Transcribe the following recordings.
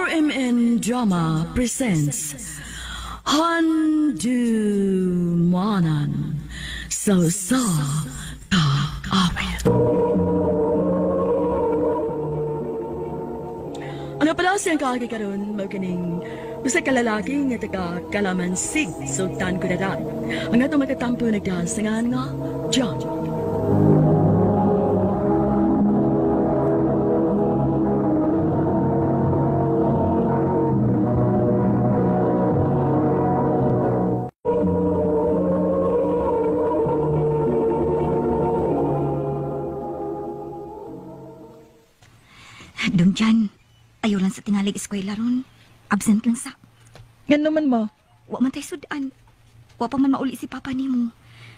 RMN Drama presents Handumanan sa Usa Ka Awit. Ano pala siyang kaagi karon mao kining usa ka lalaki nga taga Kalamansig, Sultan Kudarat. Ang atong matatampo nagdaan sa ngalan nga John. Dong Jan, ayaw lang sa tingalig eskwela ron. Absent lang sa. Yan naman ma. Wa man tay sudan. Wa pa man mauli si papa nimo.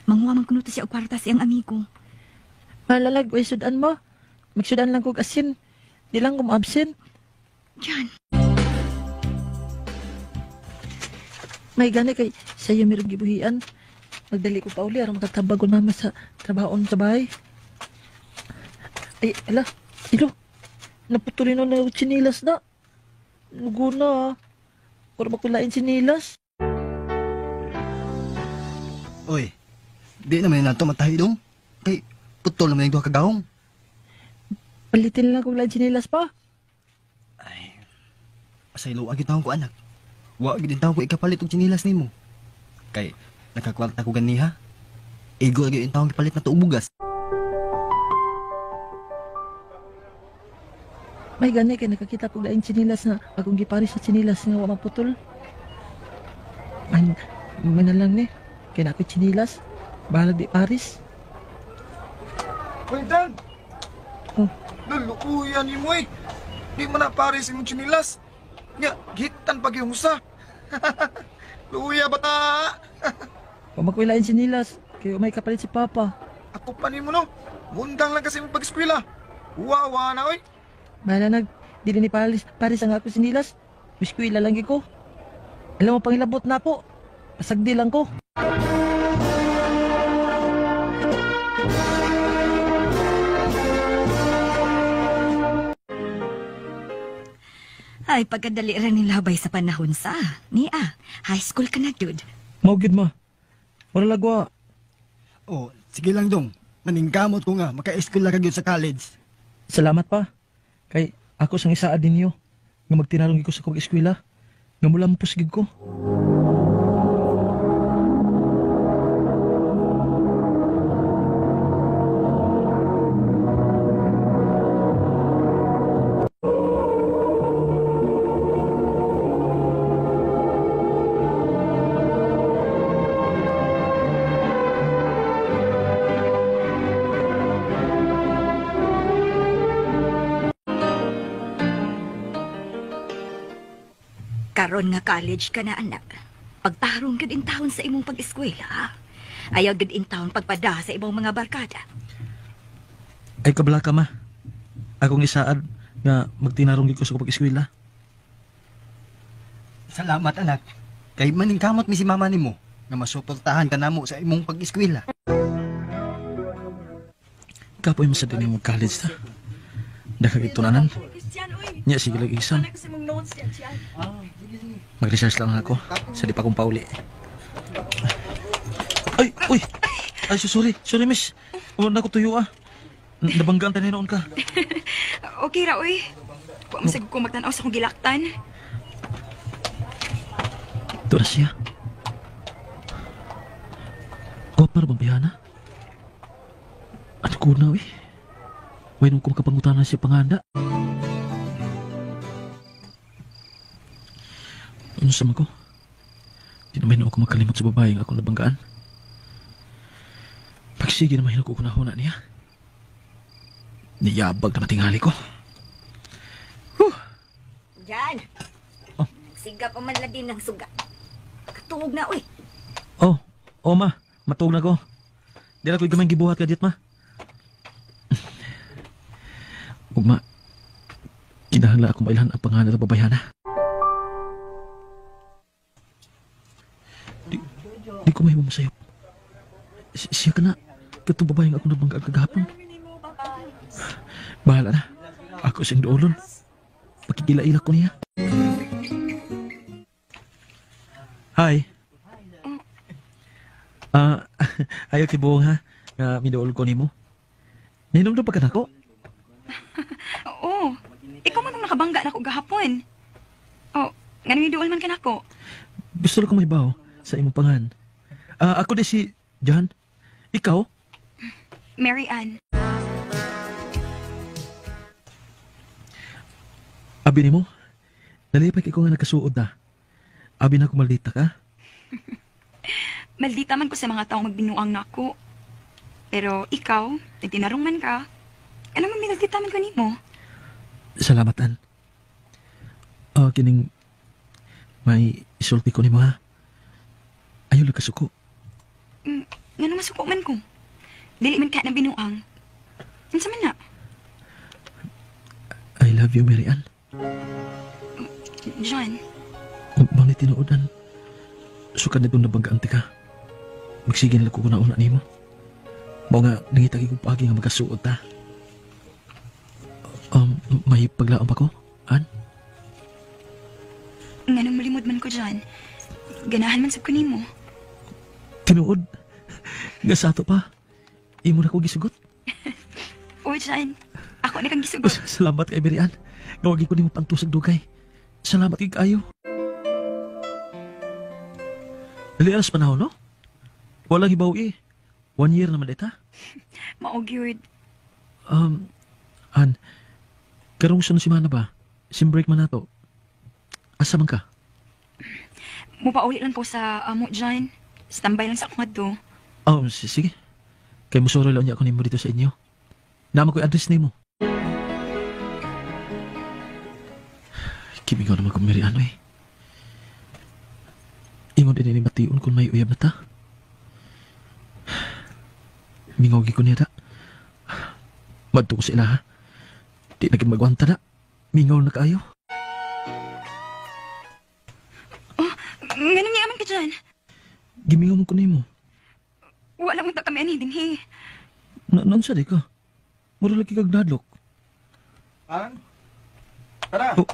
Manguha man kuno to siya og kwarta siyang amigo. Malalag, way sudan ma. Magsudan lang kog asin. Di lang kong absent. Jan, May gani kay sa'yo merong gibuhian. Magdali ko pa uli aron makatabag ko mama sa trabahoon sa bahay. Ay, ala, ilo. Naputulin na na chinilas na. Lugo na ah. Pero makulain chinilas. Oy, di naman na ito matahi dong. Kay, putol naman yung duha ka gahong. Palitin lang kung lain chinilas pa. Ay, pasaylo ang taon ko anak. Wa gid taon ko ikapalit og tsinilas nimo. Kay, nakakwarta ko ganiha. Igo gyud taon gipalit na to og bugas. May gani kay nakakita ko lain chinilas na akong giparis sa chinilas nga wa maputol. Ay, may na lang ni. Kay na ako'y chinilas. Bahalag di paris. Hoy, Dan! Oh. Lulukuyan ni mo eh. Di mo na pares imong tsinilas. Nga, gitan pag yung usa. Luya bata! Wa makoy lain chinilas. Kay may kapalit si Papa. Ako pa ni mo no. Mundang lang kasi mong pag-eskwela. Wawa na oy. Bahala nag, dili ni Paris, Paris ang ako sinilas. Biskwila lang ko. Alam mo, pangilabot na po. Pasagdi lang ko. ay pagkadali ra ni labay sa panahon sa. Nia, high school ka na gyud. Mao gyud ma. Wala lagwa. Oh, sige lang dong. Maningkamot ko nga, maka-eskwela ka gyud sa college. Salamat pa. Kay ako sang isaad ninyo nga magtinarong ko sa kog eskwela. Nga mulampos gid ko. Karon nga college ka na anak. Pagtarong gud in taon sa imong pag-eskwela. Ha? Ayaw gud in taon pagpada sa imong mga barkada. Ay kabla ka ma. Akong isaad nga magtinarong gid ko sa kog eskwela. Salamat anak. Kay maningkamot mi si mama nimo nga masuportahan ka namo sa imong pag-eskwela. Kapoy mo sa din mo college ta. Dakagitunanan. Nya sige lang exam. Mag-research lang ako sa di pa kong pauli. Ay, uy. Ay, so sorry. Sorry, miss. Wala na ko tuyo ah. Nabanggaan tayo noon ka. Okay ra, oy. Wa mo ko magtan-aw sa akong gilaktan. Ito na siya. Gwapa ra bang bihana? Ano ko na, uy? Way nung ko makapangutana siya panganda. Ano sa ko? Di naman ako makalimot sa babae nga akong nabanggaan. Pagsige naman ako kunahuna niya. Niyabag na matingali ko. Whew! Jan. Oh. Siga pa man lagi ng suga. Katuog na oy. Oh, oh ma, matuog na ko. Di na ko'y gamay gibuhat ka dit ma. Ugma, kinahanglan akong mailhan ang pangalan sa babayhana. Di ko mahimo masayop. Siya ka na. Katong babae nga ako nabanggaan kagahapon. Bahala na. Ako siyang duolon. Pakikila-ila ko niya. Hi. Ayaw tibuong ha, nga miduol ko nimo. Ninom pa ka nako? Oo. Ikaw man ang nakabangga nako gahapon. Oh, nganong duol man ka nako? Gusto ko mahibaw sa imong pangan. Ako di si John. Ikaw? Mary Ann. Abi nimo? Nalipay kay ko nga nakasuod na. Abi na ko maldita ka. Maldita man ko sa mga taong magbinuang nako. Pero ikaw, nagtinarong man ka. Ano man minaldita man ko nimo? Salamat, Ann. Kining may isulti ko nimo ha. Ayaw lang kasuko. Ngano masuko man ko? Dili man ka na binuang. Unsa man na? I love you, Mary Ann. John. Mangni tinuodan. Sukad na itong nabanggaan ka. Magsige nila ko na una nimo. Mao nga, nangita kong paagi nga magkasuot ta. May paglaom pa ko, Ann? Nganong malimod man ko, John. Ganahan man sab ko nimo. Tinuod. Nga sa ato pa. Imo na ko gisugot. O, John. Ako na kang gisugot. Salamat kay Mary Ann. Nga wagi ko nimo pantusag dugay. Salamat kay kaayo. Dali alas panahon, no? Walang hibaw eh. 1 year naman ita. Mao gyud. Ann, karong sunod semana ba? Sim break man nato. Asa man ka? Mupauli lang ko sa amo, John. Standby lang sa akong adto. Oh, sige. Kay musuro lang niya ako nimo dito sa inyo. Nama ko'y address nimo. Kimigaw naman kong Mary Ann, eh. Imo din ni bation kung may uyab na ta. Mingaw gi ko niya da. Madto ko sila ha. Di na gid magwanta na. Mingaw na kaayo. Oh, nganong niya man ka dyan? Gimingaw mo ko nimo. Wala mo ta kami ani dinhi. Naunsa di ka? Mura lagi kag nadlok. An? Tara. Oh.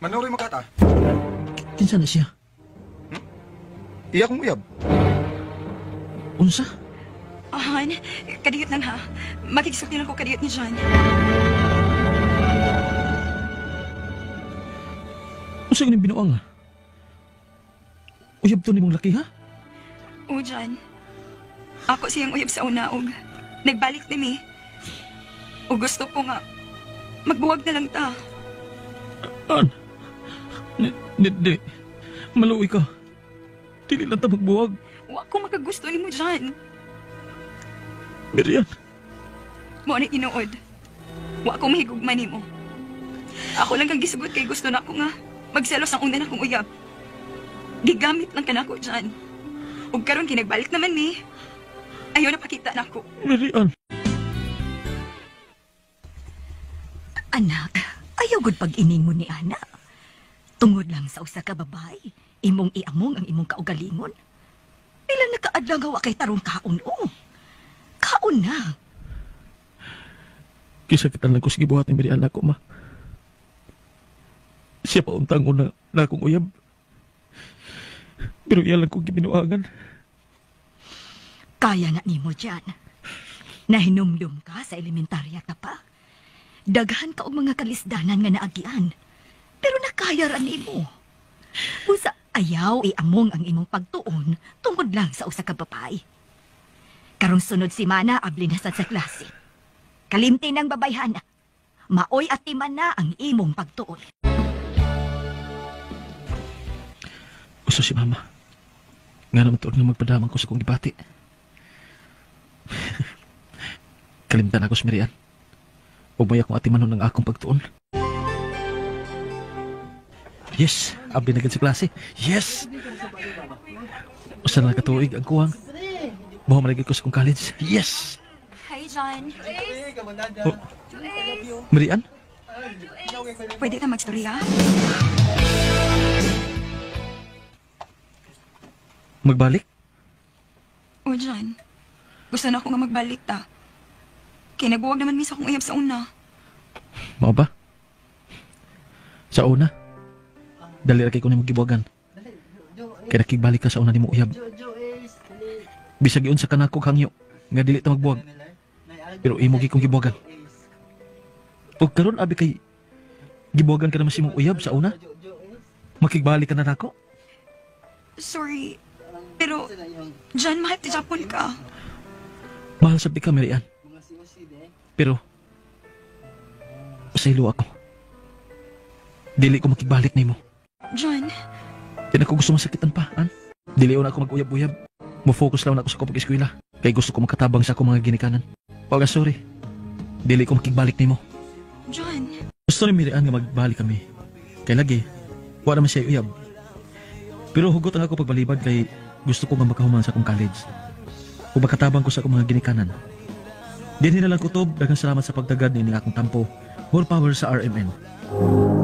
Manuroy mo kata. Kinsa na siya? Iya kong uyab. Unsa? Ahan, kadiyot lang ha. Makikisuti lang ko kadiyot ni John. Unsa ganing binuang ha? Uyab to nimong laki ha? O, John. Ako siyang uyab sa una og nagbalik ni mi. O gusto ko nga magbuwag na lang ta. An? Di. Maluoy ka. Dili lang ta magbuwag. Wa ko makagusto nimo, John. Miriam. Mo ni tinuod. Wa ko mahigugma nimo. Ako lang kang gisugot kay gusto na ako nga magselos ang una na akong uyab. Gigamit lang ka nako, John. Ug karon kinagbalik naman ni. Ayaw na pakita nako. Miriam. Anak, ayaw gud pag-ining mo ni ana. Tungod lang sa usa ka babae, imong iamong ang imong kaugalingon. Pila na kaadlaw nga wa kay tarong kaon o. Kaon na. Kisakitan lang ko sa gibuhat ni Miriam nako, ma. Siya pa untang una na akong uyab. Pero iya lang kong gibinuangan. Kaya na nimo dyan. Nahinumdum ka sa elementarya ka pa. Daghan ka og mga kalisdanan nga naagian. Pero nakaya ra nimo. Busa ayaw iamong ang imong pagtuon tungod lang sa usa ka babae. Karong sunod semana abli na sad sa klase. Kalimti ng babayhana. Maoy atiman na ang imong pagtuon. Uso si mama. Nga naman tuod nga magpadamang ko sa kong gibati. Kalimtan ako si Miriam. Huwag mo akong atimanon ng akong pagtuon. Yes! Abli na sa klase. Yes! Usa na katuig ang kuwang. Buha malagay ko sa kong college. Yes! Hi, John. Oh. Miriam? Pwede ka magstorya? Magbalik? O, John. Gusto na ako nga magbalik ta. Kaya nagbuwag naman mi sa akong uyab sa una. Mao ba? Sa una? Dali ra kay ko nimo gibuwagan. Kay nakigbalik ka sa una nimo uyab. Bisag giunsa ka nako hangyo nga dili ta magbuwag. Pero imo gi kong gibuwagan. Ug karon abi kay gibuwagan ka naman sa imong uyab sa una. Makigbalik ka na nako. Sorry. Pero, John, mahal ti Japon ka. Mahal sa ka, Mary Ann. Pero, pasaylo ako. Dili ko makigbalik nimo. John, Di na ko gusto masakitan pa, an. Dili na ako mag-uyab-uyab. Mo-focus lang na ako sa akong pag-eskwela. Kay gusto ko makatabang sa akong mga ginikanan. Wag sorry. Dili ko makigbalik nimo. John. Gusto ni Mary Ann nga magbalik kami. Kay lagi, wa naman siya uyab. Pero hugot ang ako pagbalibad kay gusto ko nga makahuman sa akong college. Ug makatabang ko sa akong mga ginikanan. Dinhi na lang kutob, daghang salamat sa pagtagad nining akong tampo. More power sa RMN.